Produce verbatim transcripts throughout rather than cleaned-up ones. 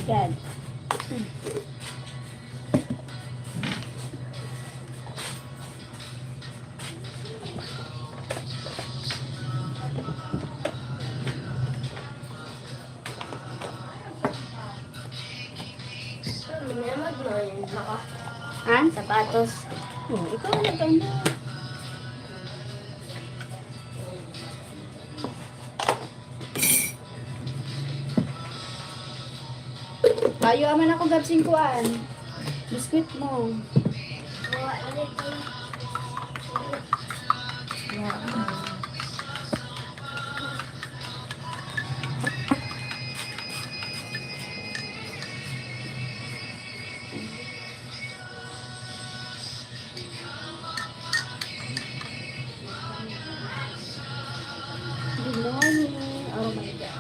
Yan. An? Sapatos. Oh, ikaw na ganda. Bayo aman ako gabsing kuan. Biskwit mo. Good morning. Oh my God.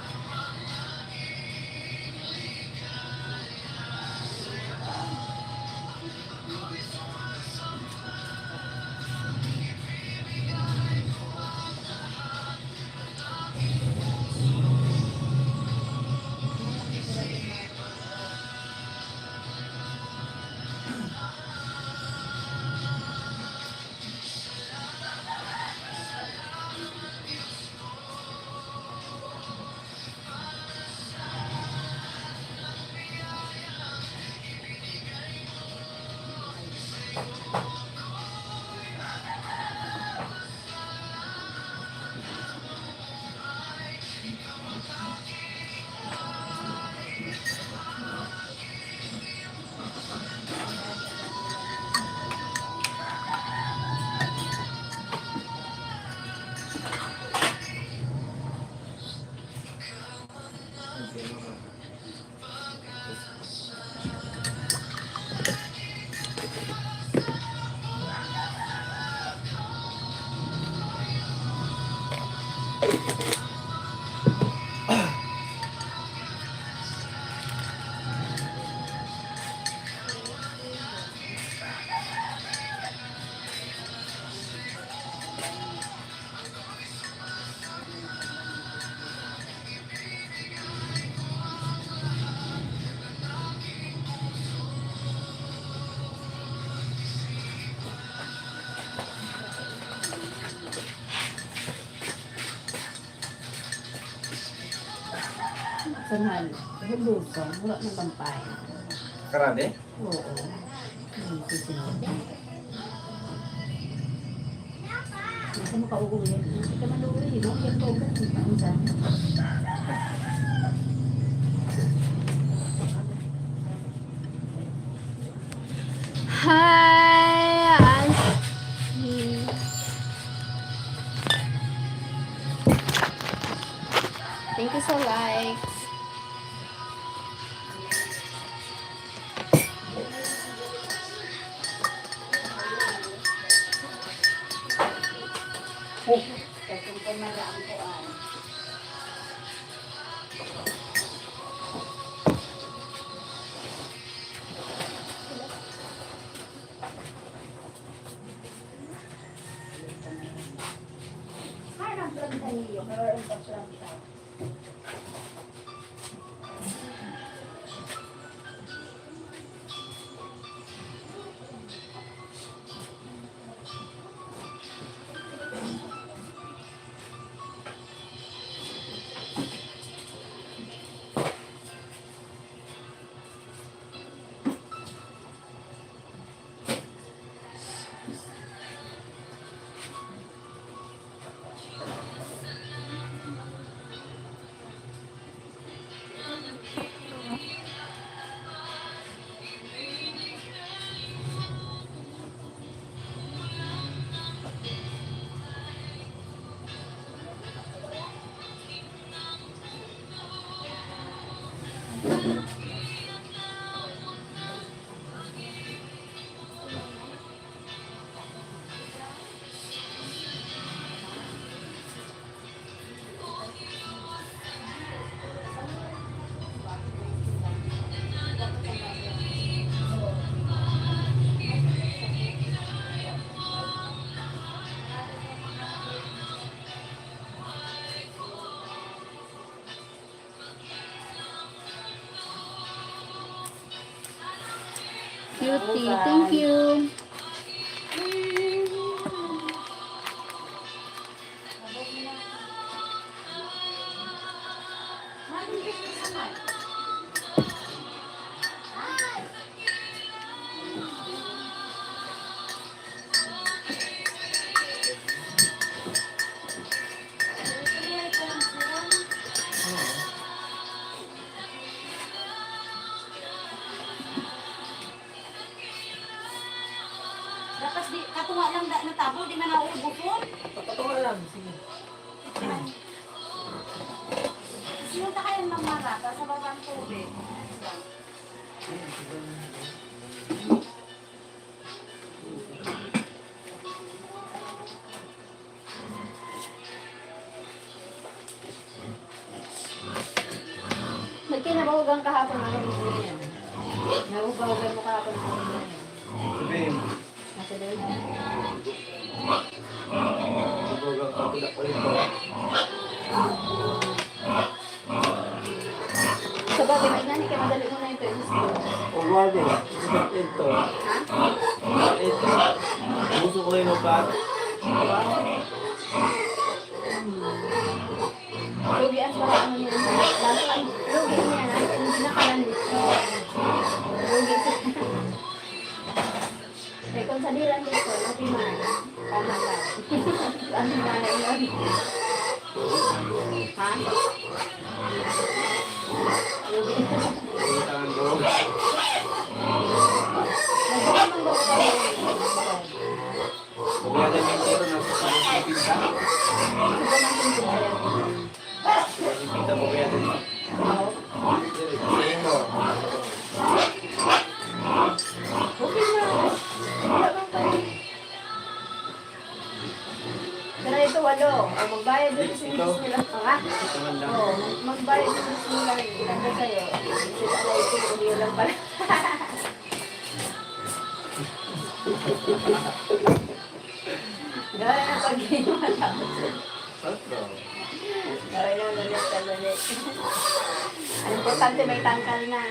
Sanhan, hulusan, wala na kampay. Karade? Oo. Hmm, susunod. Nasa makauwi yan. Hindi ka maluwi, no? Yan po, yan. Minsan. Hi, Auntie. Thank you sa likes. Beauty, thank you. Dapat di, katunga' lang da, natabo, di man nauubuson. Katunga' lang, sige. Sinunta kayo ng mga bata sa babang tubig. Nagkinabawagan kahapon ang ano niya. Nabawagan mo kahapon ang ano niya. Sabihin. Nasa doon. Nabawagan ka, tulak ko rin ba? Sa bagay, may nani ka, madali mo na yung pwede sa. O, wala. Ito. Ha? Ito. Gusto ko yung pa. Lugi ang para ano niya. Lahat ang lugi niya. Hindi na pala nito. Lugi. Eh, kung sa diran dito, lugi man. Tama lang. Ano na lang yun? Ha? Lugi. Lugi ang lugi. Nagkakaroon ng lugi. Pagkada ng tiro, nasa sa pinta. Sa pinta, pagkada ng tiro. Okay na. Wala bang pwede? Pero ito, walo. O, magbayad doon sa English nila. Ha? O, magbayad doon sa English nila. Ilan ba sa'yo? Sila na ito, hindi lang pala. Gaya ng pag-iwan. Otro. Gaya ng ulit ka ulit. Ang importante, may tangkal na.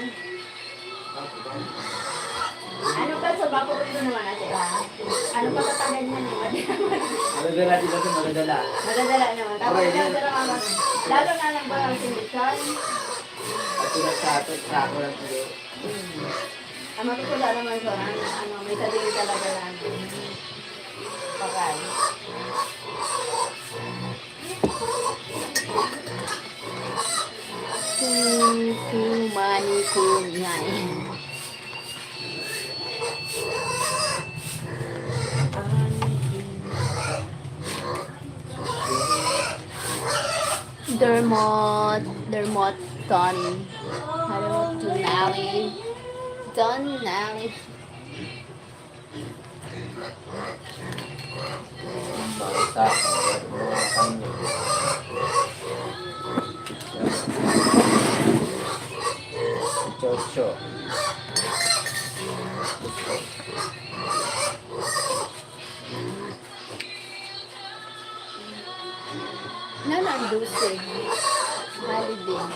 Ano pa, sa bako ko ito naman, ate, ha? Ano pa tatagan niya naman? Magdadala, di ba, sa magdadala? Magdadala naman. Tapos, okay, magdadala ka naman. Lalo na nagbalang si Michelle. At tulad sa atin, sa ako lang, sige. Hmm. Ang matutuwa naman sa ano, ano, may sarili talaga na ano. Pakay. Kukumani ko niya eh. Dermot, Dermot Tony. Hello, Tonali. Tonali. Chocho. Nana ang dose? Holiday.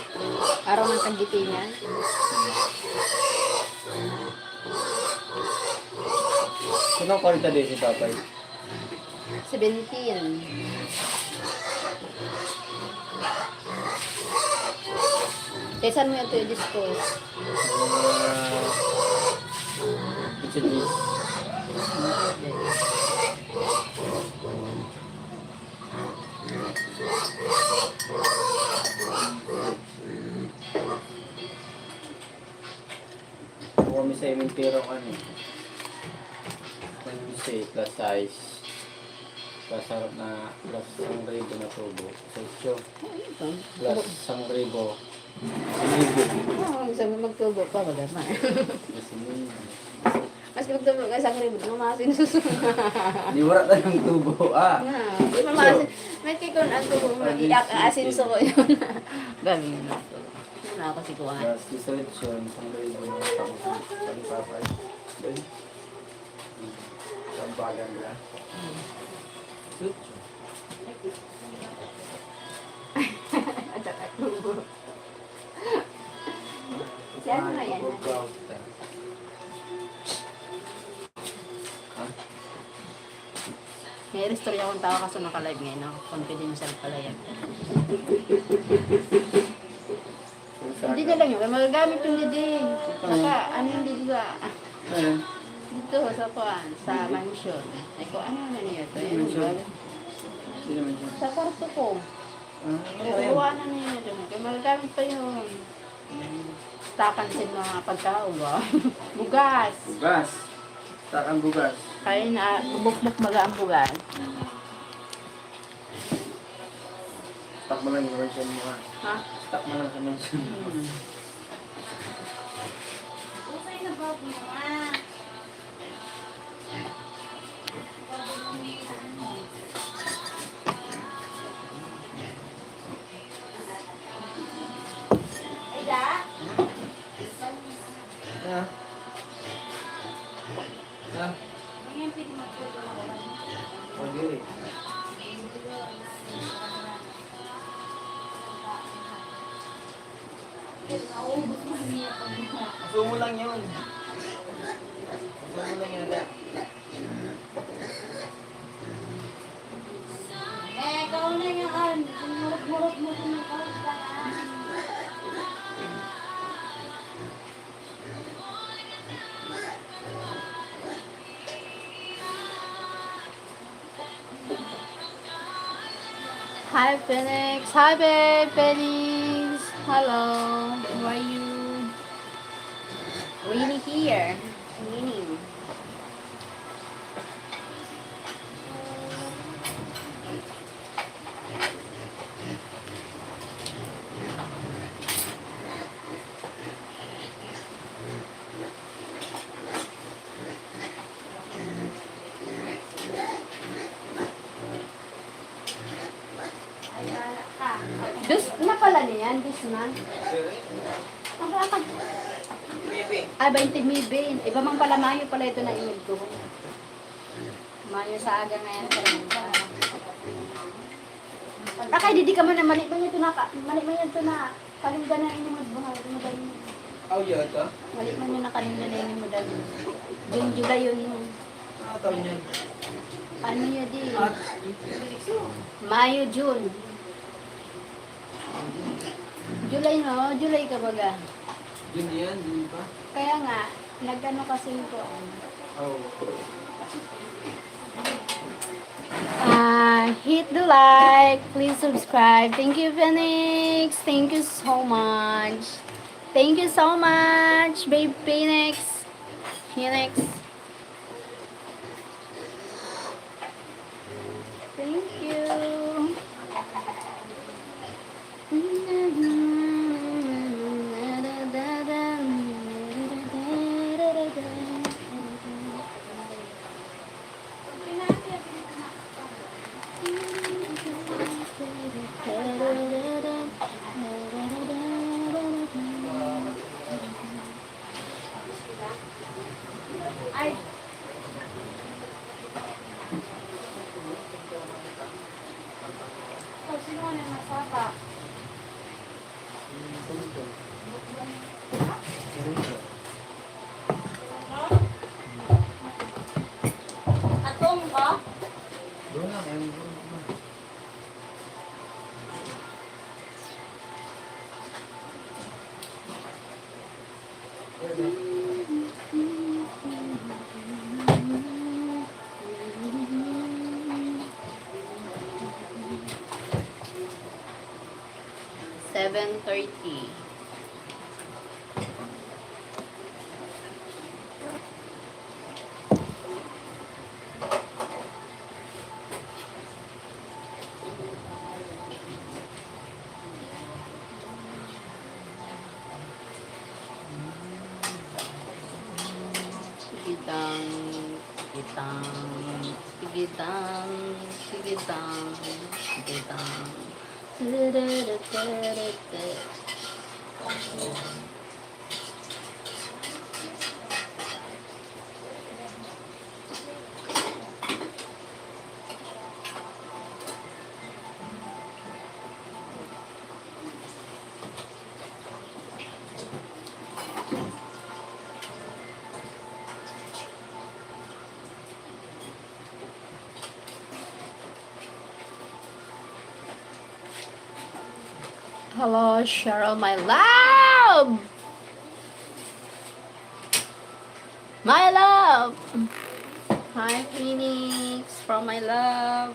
Araw ng Kagitingan. Sino ang kwarenta din si Papay? Seventeen. Kaysan mo yan to i-dispose? Ako mi sa imin pero ano. Kasi plus size. Plus harap na, plus isang ribo na tubo. Sa isyo. Plus isang ribo. Isang ribo. Oo, sabi magtubo pa, wala pa. Kasi yun. Mas magtubo ka isang ribo, no, maasin susunod. Di wala tayong tubo, ah. Nga, di ba maasin? May kikon ang tubo mo, iyak, asin suko yun. Galing na. Wala ako si Kuan. Plus, isa yun, isang ribo na tapos ang papay. Then, tambalan na. At saka tubo. Si ano na yan? Istorya ko 'n tao kaso naka-live ngay' na, confidential pala 'yan. Hindi na lang 'yun, magagamit 'yun, hindi. Naka, ano, hindi ba? Dito sa kuan, sa mansion. Ay, ko, ano na niya to? Mansion? Sa kwarto ko. Kukuha na niya doon. Kaya magagamit pa 'yun. Takan sin mga pagkaon, ba? Bugas. Bugas. Takan bugas. Kaya na, bukbok baga ang bugas. Stock mo lang yung mansion mo, ha? Ha? Stock mo lang sa mansion mo. Hmm. Sumo lang 'yun. Sumo lang 'yun. Eh, ikaw na 'yan. Murot-murot mo din ang kausap. Hi, Phoenix. Hi, babe. Phoenix. Hello. Why you really here? Meaning. Dos na pala niyan, dos na. Ang, ang, ay, baynte nuebe. Iba man pala, Mayo pala ito na inid ko. Mayo sa aga ngayon, treinta. Akay, didi ka man na, mali man yun ito na, mali man yun ito na, kalinda na ini mo, buhay mo dali. Aw, yata. Mali man yun na kalinda na ini mo dali. June, July yun yun. Ah, taon yun. Ano yun di? Ah. Mayo, June. July, no? July ka baga. June yan, June pa. Kaya nga, nag-ano kasi ko. Oh. Uh, hit the like, please subscribe. Thank you, Phoenix. Thank you so much. Thank you so much, babe Phoenix. Phoenix. Thank you. Ay. Ikaw, sino nga nang nasaka? Atong ka? Doon lang, ayun, doon lang. Seven thirty. Sige dang, sige dang, sige dang, sige dang, sige dang. Hello, Cheryl, my love. My love. Hi, Phoenix, from my love.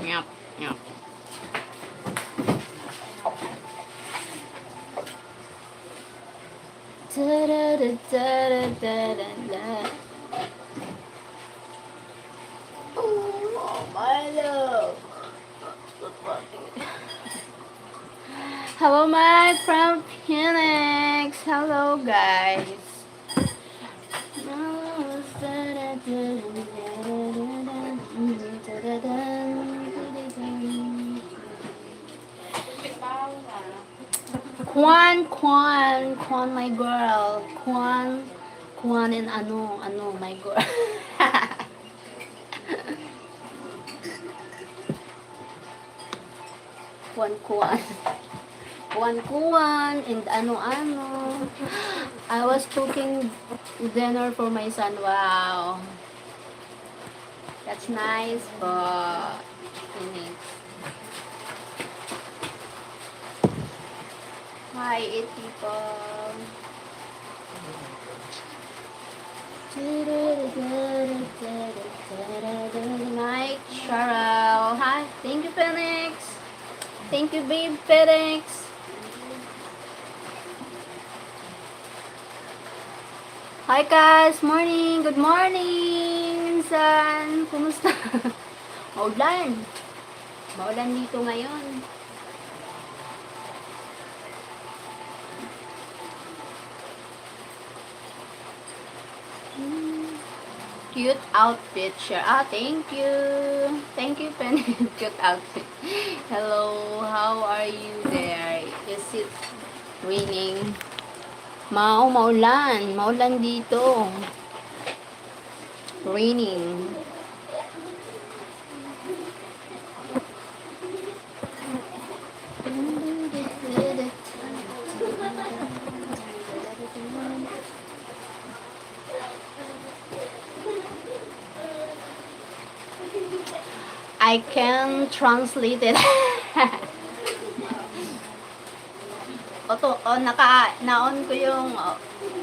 Yep, yep. Oh, my love. Hello, Mike from Phoenix. Hello, guys. Kwan, Kwan, Kwan, my girl. Kwan, Kwan and ano, ano, my girl. Kwan, Kwan. Kwan, Kwan and ano, ano. I was cooking dinner for my son. Wow. That's nice po. Phoenix. Hi, eight people. Mike, Cheryl. Hi. Thank you, Phoenix. Thank you, babe Phoenix. Hi, guys. Morning. Good morning. Minsan, kumusta? Maulan. Maulan dito ngayon. Hmm. Cute outfit, Cher. Ah, thank you. Thank you, Pen. Cute outfit. Hello, how are you there? Is it raining? Mau, maulan. Maulan dito. Raining. I can translate it. Auto, oh, naka, na-on ko yung, oh,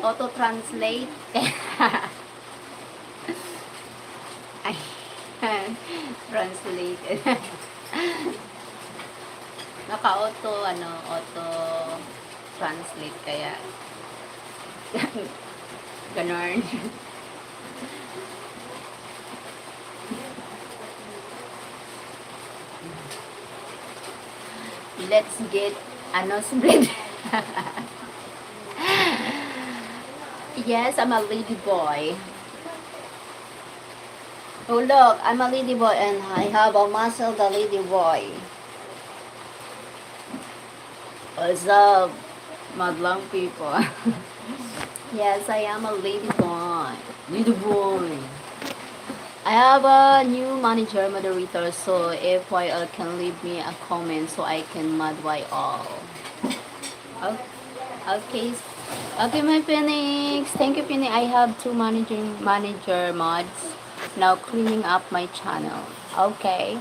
auto translate. Ay, translate. Naka-auto, ano, auto translate kaya. Ganon. Let's get, ano, split. Yes, I'm a lady boy. Oh, look, I'm a lady boy and I have a muscle, the lady boy. What's up, madlang people? Yes, I am a lady boy. Lady boy. I have a new manager moderator, so if Y L can leave me a comment so I can mod Y L. O-, okay. Okay, my Phoenix. Thank you, Phoenix. I have two manager, manager mods now cleaning up my channel. Okay.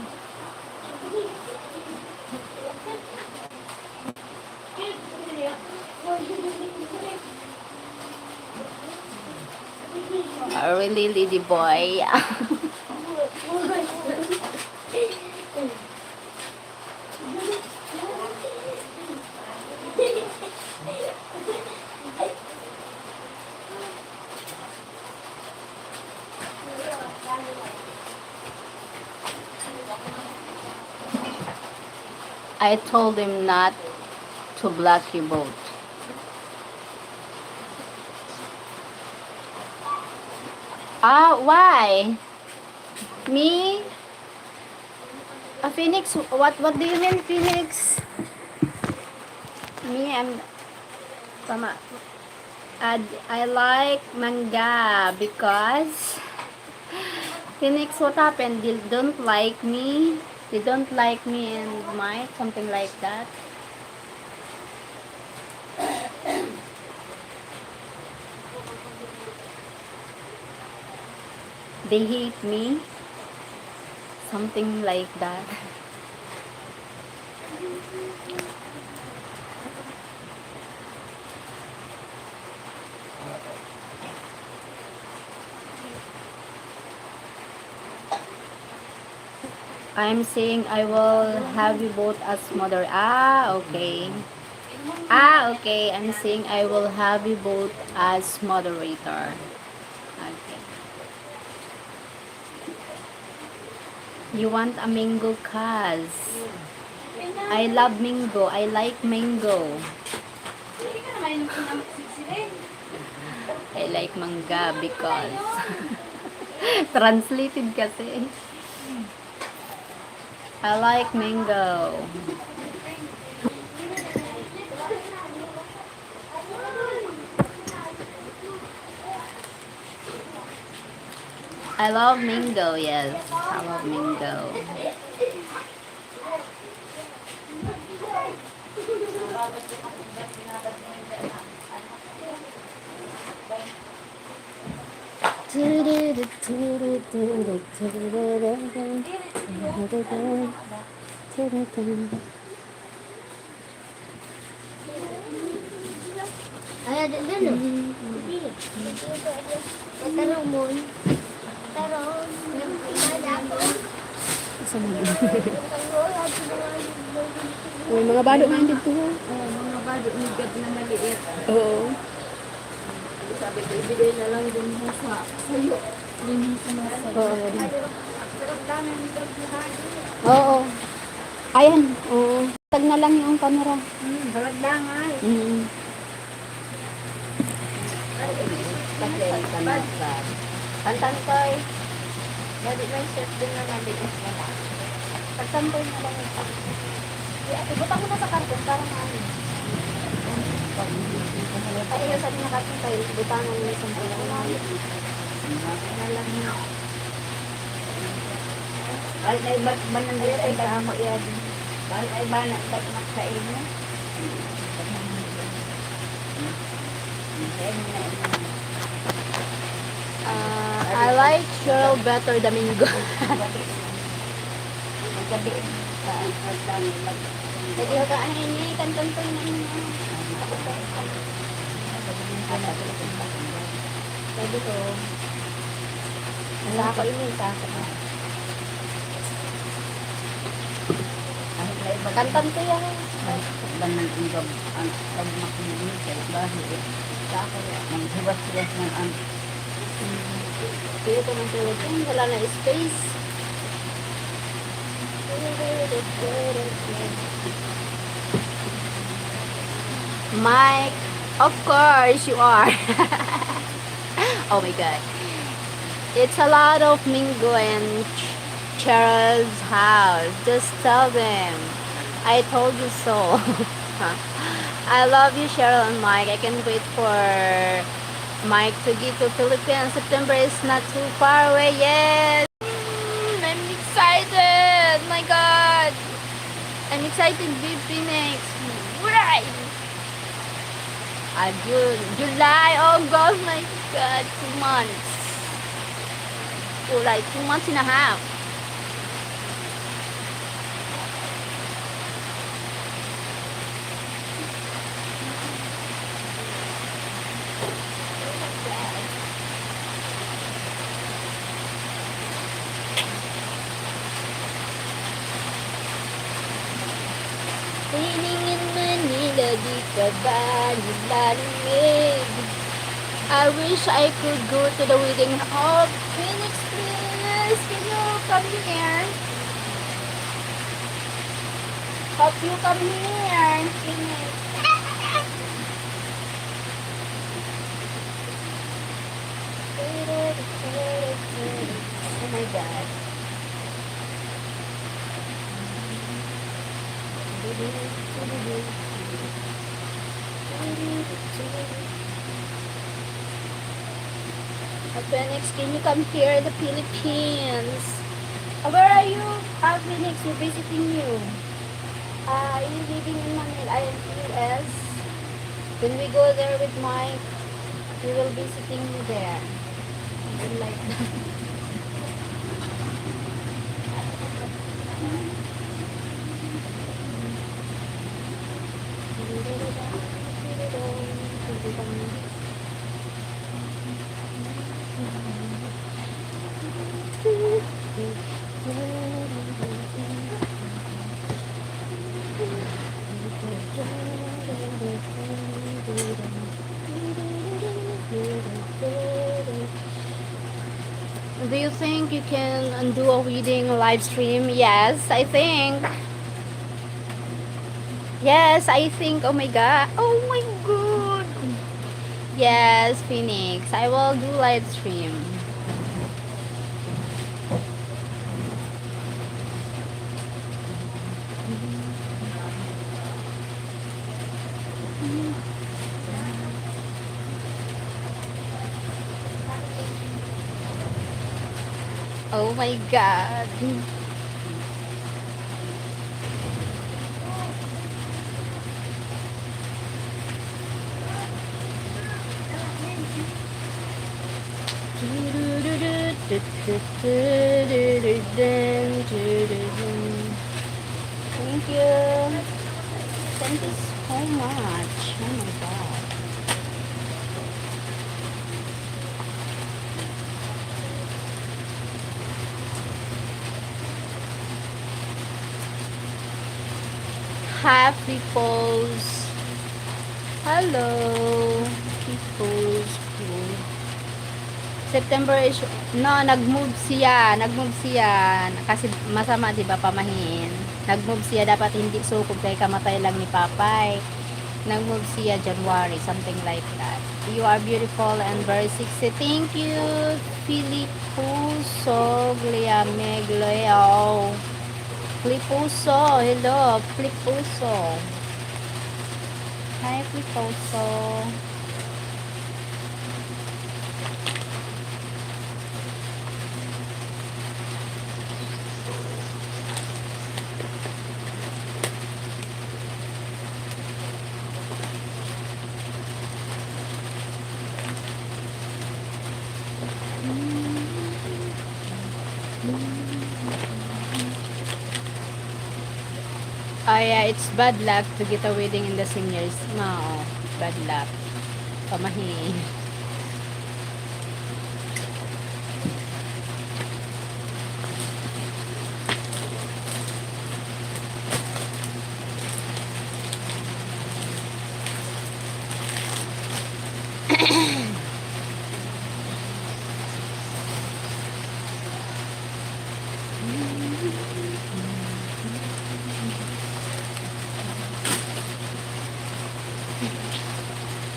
A really lady boy. I told him not to block you both. Ah, why? Me? A Phoenix, what, what do you mean, Phoenix? Me, I'm, tama. I, I like mangga because Phoenix, what happened? They don't like me. They don't like me and Mike, something like that. They hate me. Something like that. I'm saying I will have you both as moder-, ah, okay. Ah, okay. I'm saying I will have you both as moderator. Okay. You want a mango, cuz? I love mango. I like mango. I like mangga because translated kasi. I like mango. I love mango, yes. I love mango. Ay, ada dulu. Dito, dito, dito. Tarong mo. Tarong. May mga bado man dito, ha? Oo, mga bado ni Gab na maliit. Oo. Sabi ko, ibigay na lang dun sa sayo. Yun yung sumasayo. Oo. Oo. Ayan, oo. Tag na lang yung camera. Hmm, balag lang ay. Mm. Kantan ko eh. Dali may shirt din na maliit na lang. Kantan ko na lang ito. Ibutang mo na sa karton para maano. Ay, yung sabi na karton tayo, ibutang mo na isang pula. Alam mo. Ay, ay, ba't ba nandito sa ako yan? Ay, ay, ba na, ba't sa inyo? Uh, I like Cheryl better than Mingo. Pwede ka, ano yun eh, kanton ko yun, ano yun. Sabi ko, isa ako yun, isa ako. Kanton ko yan. Ban ng ibang, ang, pag makinig sa iba, eh. Sa ako, ang hiwas-hiwas ng ang Kaya ko nang tawag yan, wala na space. Mike, of course you are. Oh my God. It's a lot of Mingo and Cheryl's house. Just tell them I told you so. I love you, Cheryl and Mike. I can't wait for Mike to get to Philippines. September is not too far away. Yes. Mm, I'm excited. My God. I'm excited, baby Phoenix. Right. Uh, Ju-, July, August, my God, two months. Oh, like, two months and a half. Feeling in Manila, di ka ba nilalamig? I wish I could go to the wedding. Oh, Phoenix, please, can you come here? Hope you come here, Phoenix. Oh my God. Uh, Phoenix, can you come here in the Philippines? Uh, where are you? Uh, Phoenix, we're visiting you. Uh, are you living in Manila, uh, in U S? When we go there with Mike, we will visiting you there. Something like that. Do you think you can do a wedding live stream? Yes, I think. Yes, I think. Oh my God. Oh my God. Yes, Phoenix. I will do live stream. Oh my God. Thank you. Thank you so much. Oh my God. Happy post. Hello. Happy post. September is, no, nag-move siya. Nag-move siya. Kasi masama, di ba, pamahiin. Nag-move siya. Dapat hindi sukob kay kamatay lang ni Papay. Nag-move siya January, something like that. You are beautiful and very sexy. Thank you, Filipuso Gliamegleo. Filipuso, hello, Filipuso. Hi, Filipuso. Oh yeah, it's bad luck to get a wedding in the same year. No, bad luck. Pamahiin.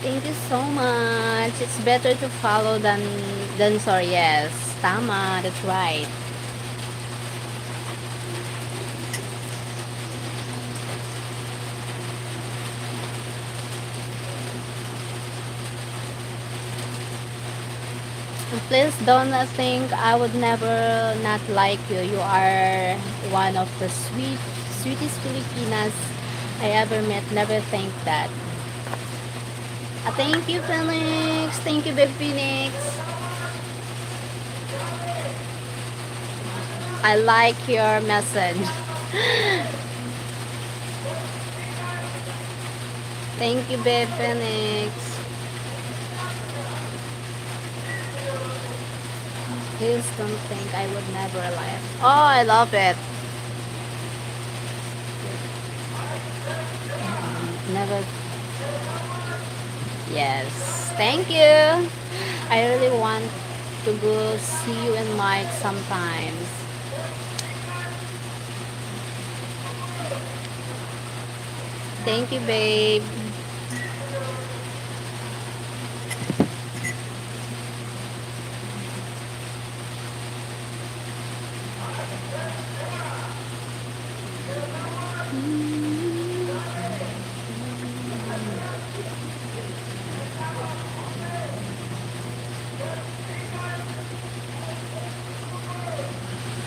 Thank you so much. It's better to follow than, than sorry. Yes, tama. That's right. Please don't think I would never not like you. You are one of the sweet, sweetest Filipinas I ever met. Never think that. Ah, thank you, Phoenix. Thank you, Babe Phoenix. I like your message. Thank you, Babe Phoenix. Please don't think I would never lie. Oh, I love it. Never. Yes. Thank you. I really want to go see you and Mike sometimes. Thank you, babe.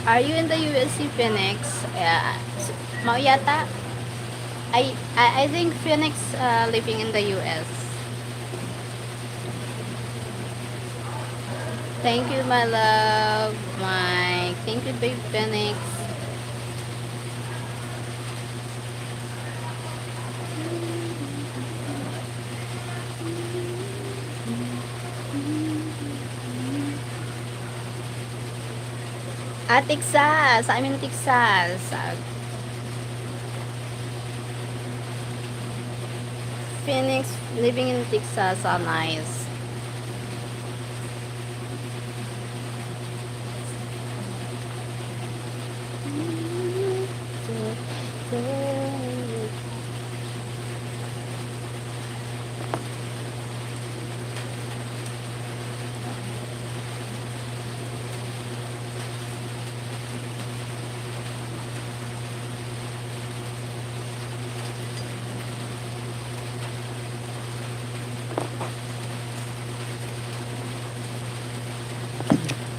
Are you in the U S, Phoenix? Yeah. Mao yata. I, I, I think Phoenix, uh, living in the U S. Thank you, my love. My, thank you, babe Phoenix. Ah, Texas. I'm in Texas. Ah, Phoenix, living in Texas. Ah, nice.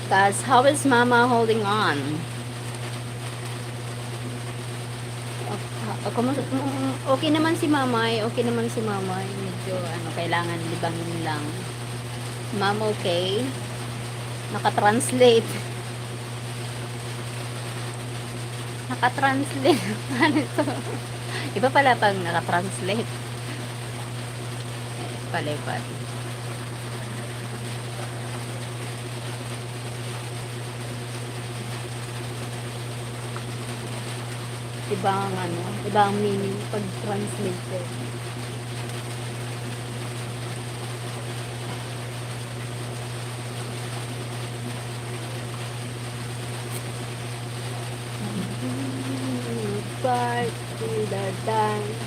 'Cause how is Mama holding on? O-, o-, kumus-, mm, okay naman si Mamay, okay naman si Mamay. Medyo, ano, kailangan libangin lang. Ma'am, okay? Naka-translate. Naka-translate. Ano to? Iba pala pag naka-translate. Palipad. Iba ang ano, iba ang meaning pag translated. Part to the dance.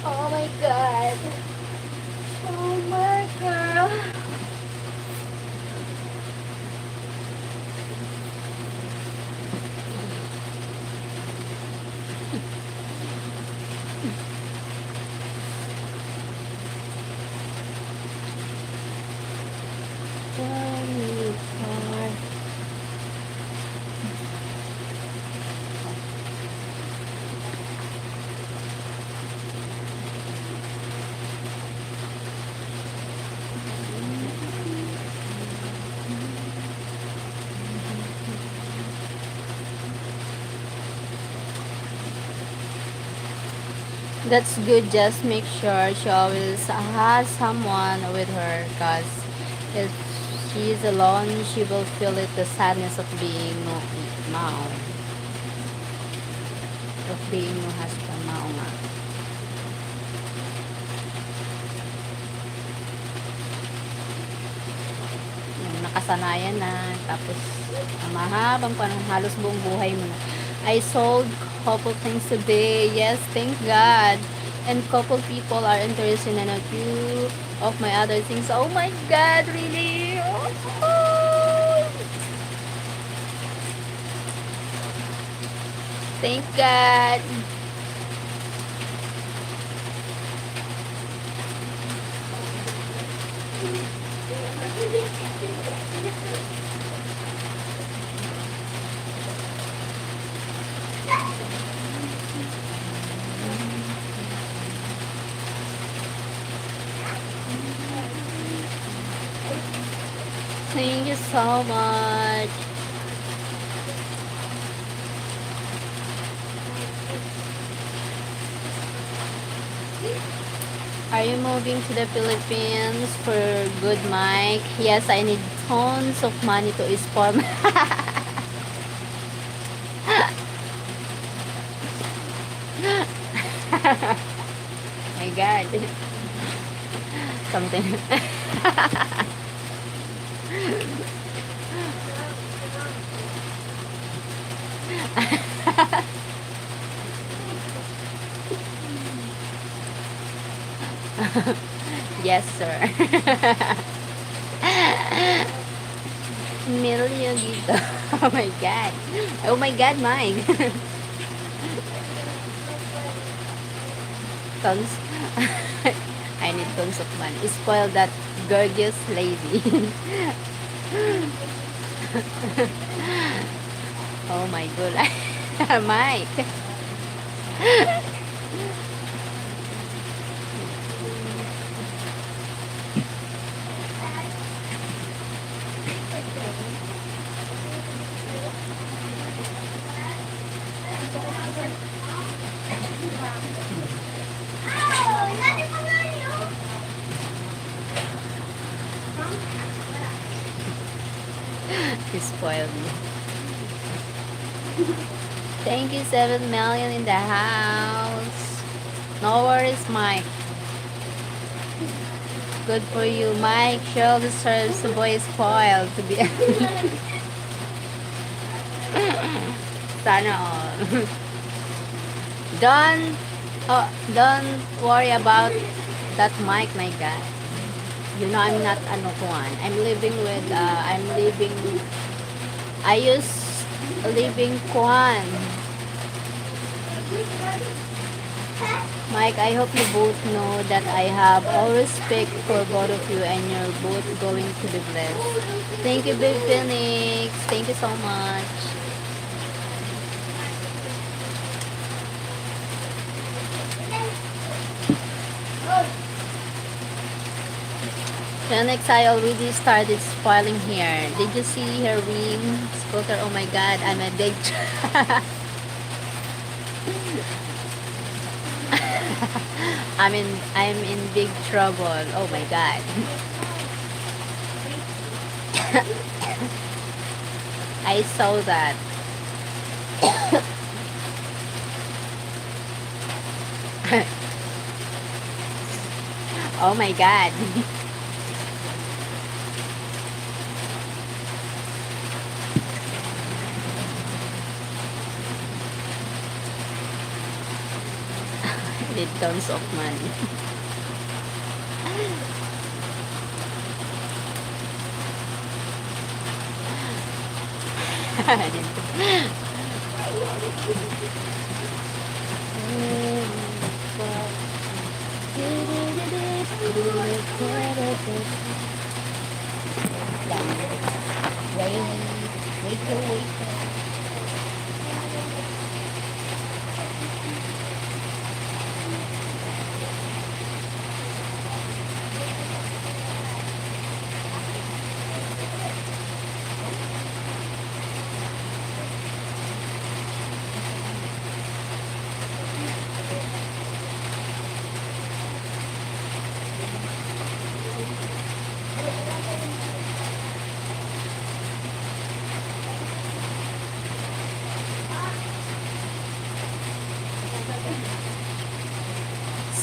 Oh my God. Oh my God. That's good. Just make sure she always has someone with her, 'cause if she's alone, she will feel it, the sadness of being no mom. Of being no husband, mao nga. Yung nakasanayan na, tapos ang mahabang panahon, halos buong buhay mo na. I sold couple things today. Yes, thank God. And couple people are interested in a few of my other things. Oh my God, really? Oh. Thank God. Thank you so much. Are you moving to the Philippines for good, Mike? Yes, I need tons of money to spoil my my God. Something. Yes, sir. Milyo dito. Oh my God. Oh my God, Mike. Tons. I need tons of money. Spoil that gorgeous lady. Oh my God. Mike. He spoiled me. Thank you, seven million in the house. No worries, Mike. Good for you, Mike. Cheryl deserves to be spoiled, to be. Sana all. Don't, oh, don't worry about that, Mike, my God. You know, I'm not, ano, kuan. I'm living with, uh, I'm living, I use living kuan. Mike, I hope you both know that I have all respect for both of you and you're both going to be blessed. Thank you, Babe Phoenix. Thank you so much. Phoenix, I already started spoiling here. Did you see her ring, scooter? Oh my God, I'm a big. I'm in, I'm in big trouble. Oh my God. I saw that. Oh my God. With tons of money. Wait, wait, wait.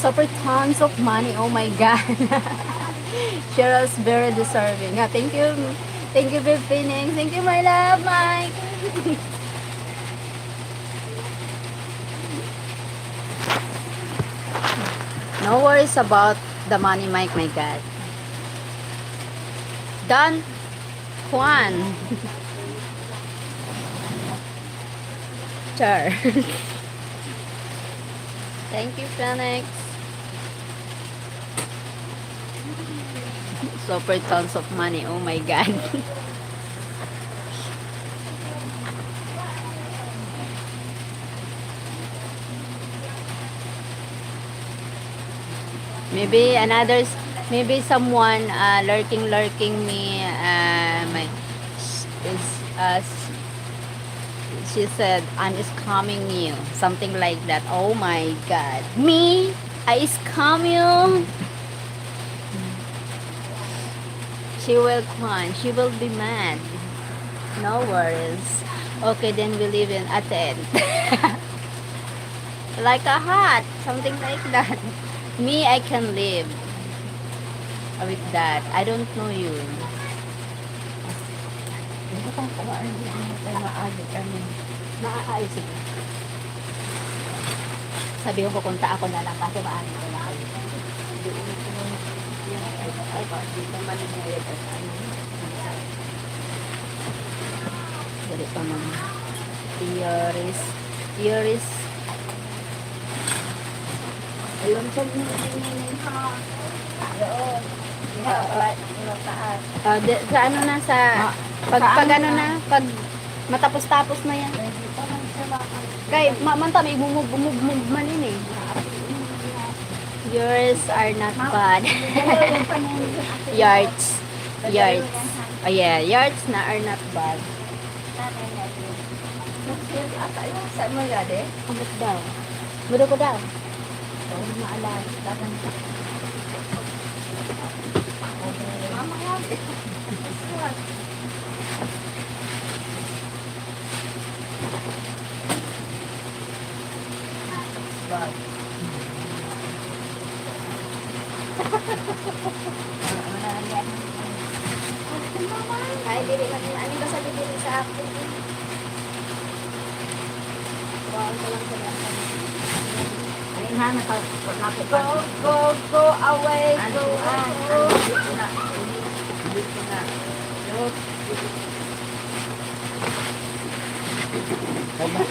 Super tons of money. Oh my God. Cheryl's very deserving. Ah, thank you. Thank you, Babe Phoenix. Thank you, my love, Mike. No worries about the money, Mike, my God. Done. Juan. Char. Thank you, Phoenix. Super tons of money. Oh my God. Maybe another, s- maybe someone, uh, lurking, lurking me, uh, my, is, uh, s- she said, "I'm scamming you," something like that. Oh my God. Me? I scam you? She will cry. She will be mad. No worries. Okay, then we live in a tent. Like a hut, something like that. Me, I can live with that. I don't know you. Hindi ko kung ano, hindi ko kung maaari kami. Maaari, sige. Sabi ko, pupunta ako na lang kasi maaari ko na kayo. Hindi ko na, ay, hindi ko na malinayag at ano. Dali pa, mama. Theories. Theories. Ayun, sa mga ganyan, ha? Doon. Diha, wala, wala taas. Ah, di, sa ano na, sa, pag, pag ano na, pag matapos-tapos na yan. Pwede pa man sa mga Kay, ma-, man ta, may move, move, move man yun eh. Yours are not bad. Yards. Yards. Oh yeah, yards na are not bad. Saan mo yade? Ambot daw. Mudo ko daw. Oo, maalam. Dapat. Mama nga. Bag. Ay, dili man, ano ba sa dili sa ako? Bawal ko lang sa. Ay, na, naka-, naka-, Go, go, go away, go, go. Ano, ano, ano, ano,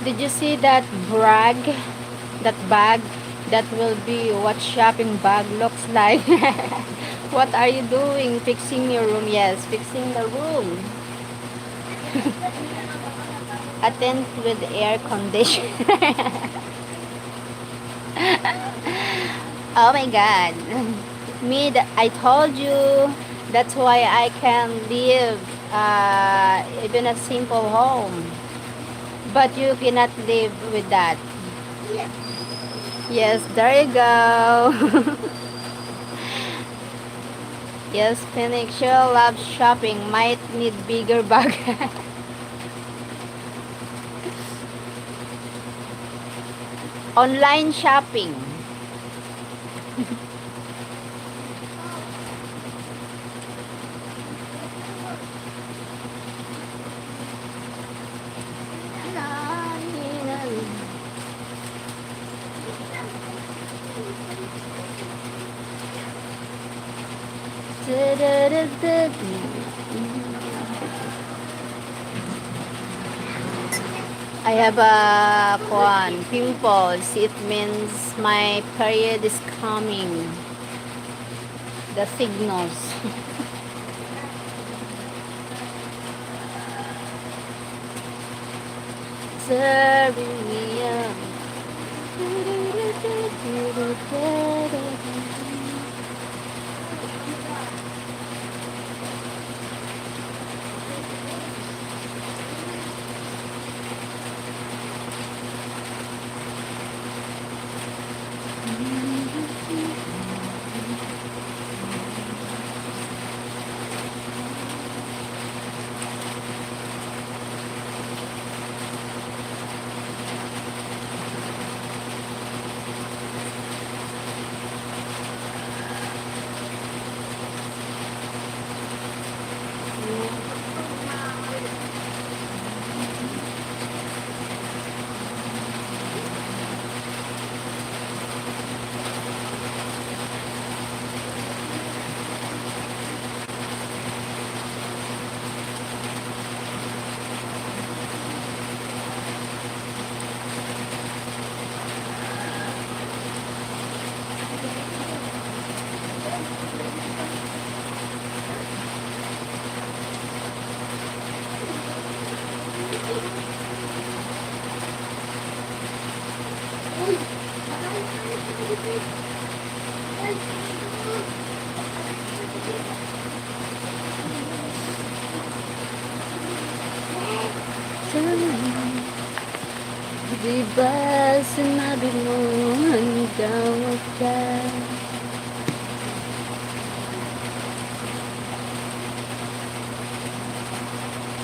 Did you see that bag? That bag? That will be what shopping bag looks like. What are you doing? Fixing your room? Yes, fixing the room. A tent with air condition. Oh my God. Me, th- I told you, that's why I can live uh, even a simple home. But you cannot live with that. Yes, there you go. Yes, Phoenix, she loves shopping. Might need bigger bag. Online shopping. I have a kuan, pimples. It means my period is coming. The signals. Serving me up. Di ba sinabi mo hanggang wakas?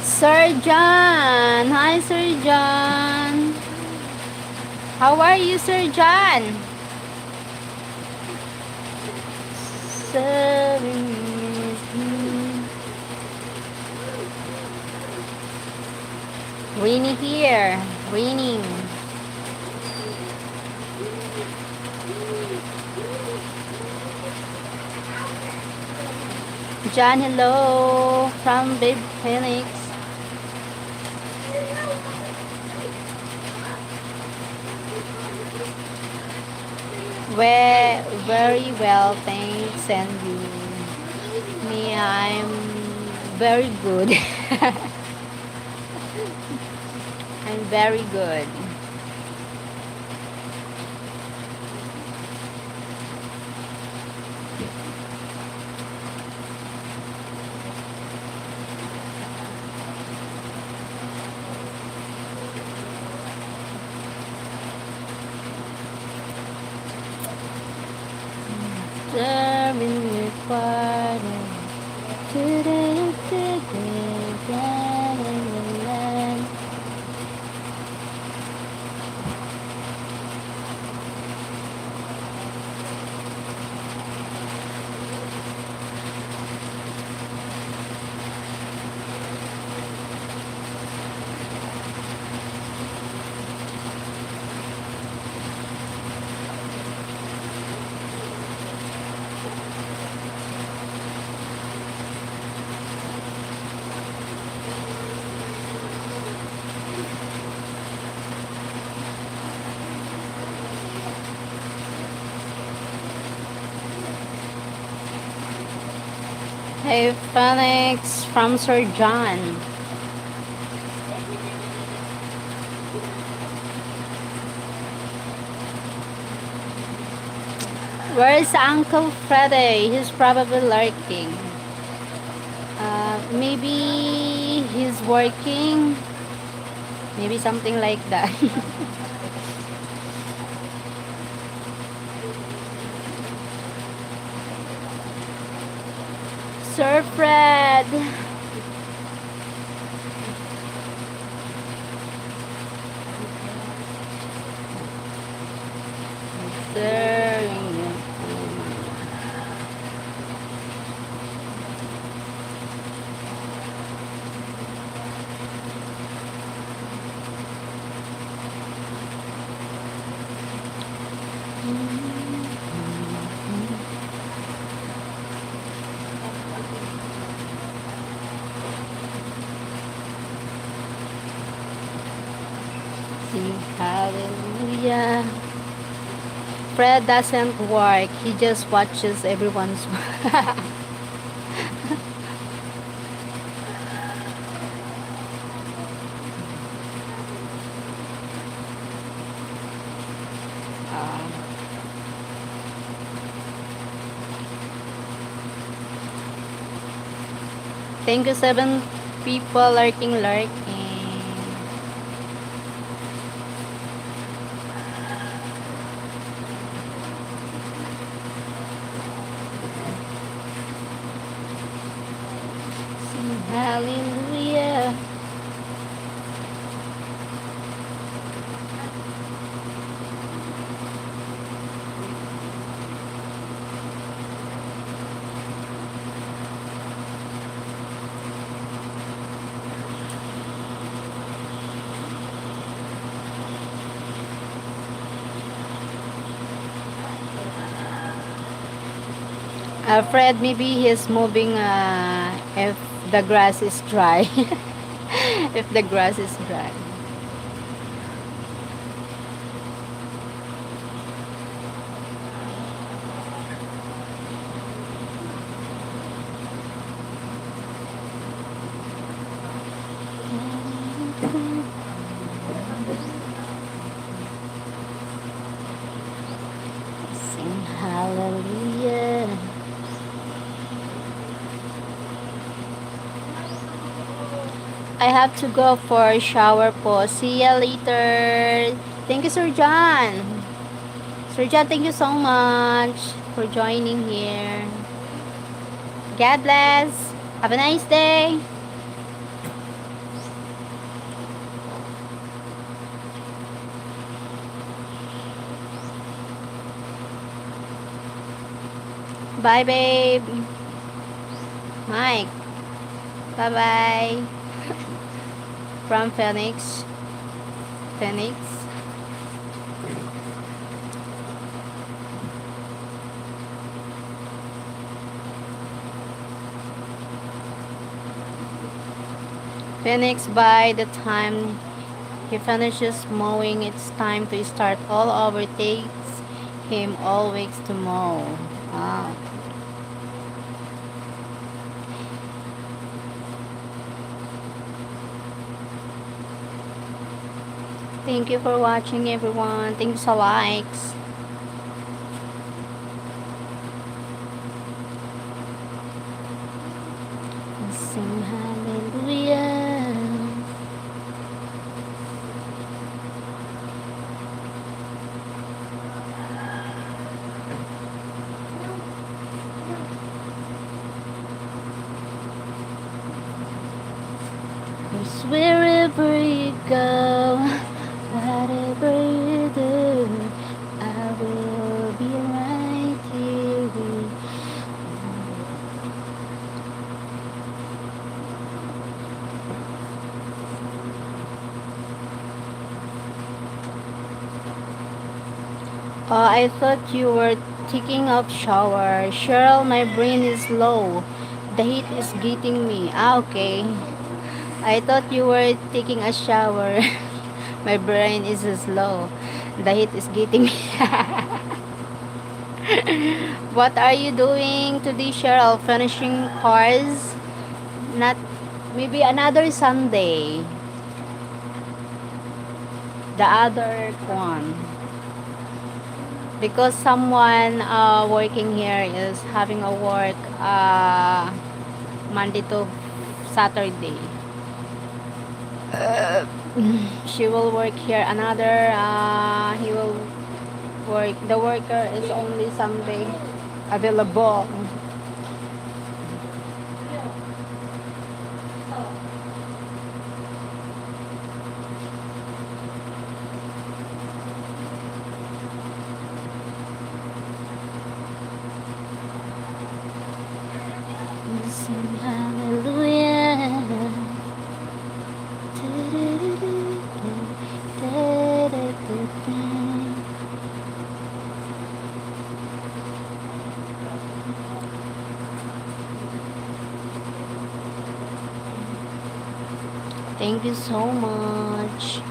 Sir John! Hi, Sir John! How are you, Sir John? Seven minutes. Winnie here. Winnie. John, hello from Babe Phoenix. Well, very well, thanks, and you? Me, I'm very good. I'm very good. Serving me Friday. Today, today, today, today. Hi, Phoenix from Sir John. Where is Uncle Freddy? He's probably lurking. Uh, maybe he's working. Maybe something like that. Sir Fred. Sir. Sing hallelujah. Fred doesn't work. He just watches everyone's. Ah. Thank you, seven people lurking, lurking. Sing hallelujah. Alfred, maybe he's moving, uh, if the grass is dry. If the grass is dry. Sing hallelujah. I have to go for shower po. See ya later. Thank you, Sir John. Sir John, thank you so much for joining here. God bless. Have a nice day. Bye, babe. Mike. Bye-bye. From Phoenix. Phoenix. Phoenix, by the time he finishes mowing, it's time to start all over. Takes him all weeks to mow. Wow. Thank you for watching, everyone. Thank you sa likes. Sing hallelujah. Cause wherever you go, whatever you do, I will be right here with you. Oh, I thought you were taking a shower. Cheryl, my brain is low. The heat is getting me. Ah, okay. I thought you were taking a shower. My brain is slow. The heat is getting me. What are you doing today, Cheryl? Finishing cars? Not, maybe another Sunday. The other one. Because someone, uh, working here is having a work, uh, Monday to Saturday. Uh, she will work here. Another, uh, he will work. The worker is only Sunday available. Sing hallelujah. Thank you so much.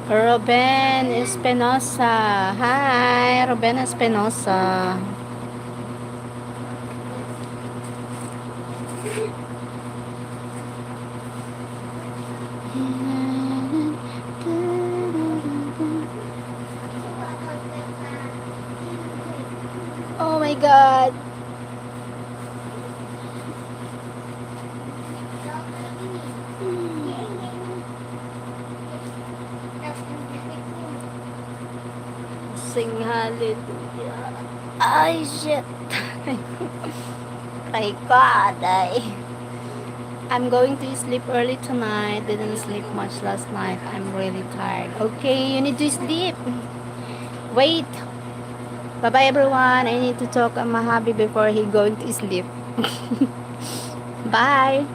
Ruben Espinosa. Hi, Ruben Espinosa. Oh my God. Sing hallelujah. Ay, shit. My God, I, I'm going to sleep early tonight. Didn't sleep much last night. I'm really tired. Okay, you need to sleep. Wait. Bye-bye, everyone. I need to talk to my hubby before he going to sleep. Bye.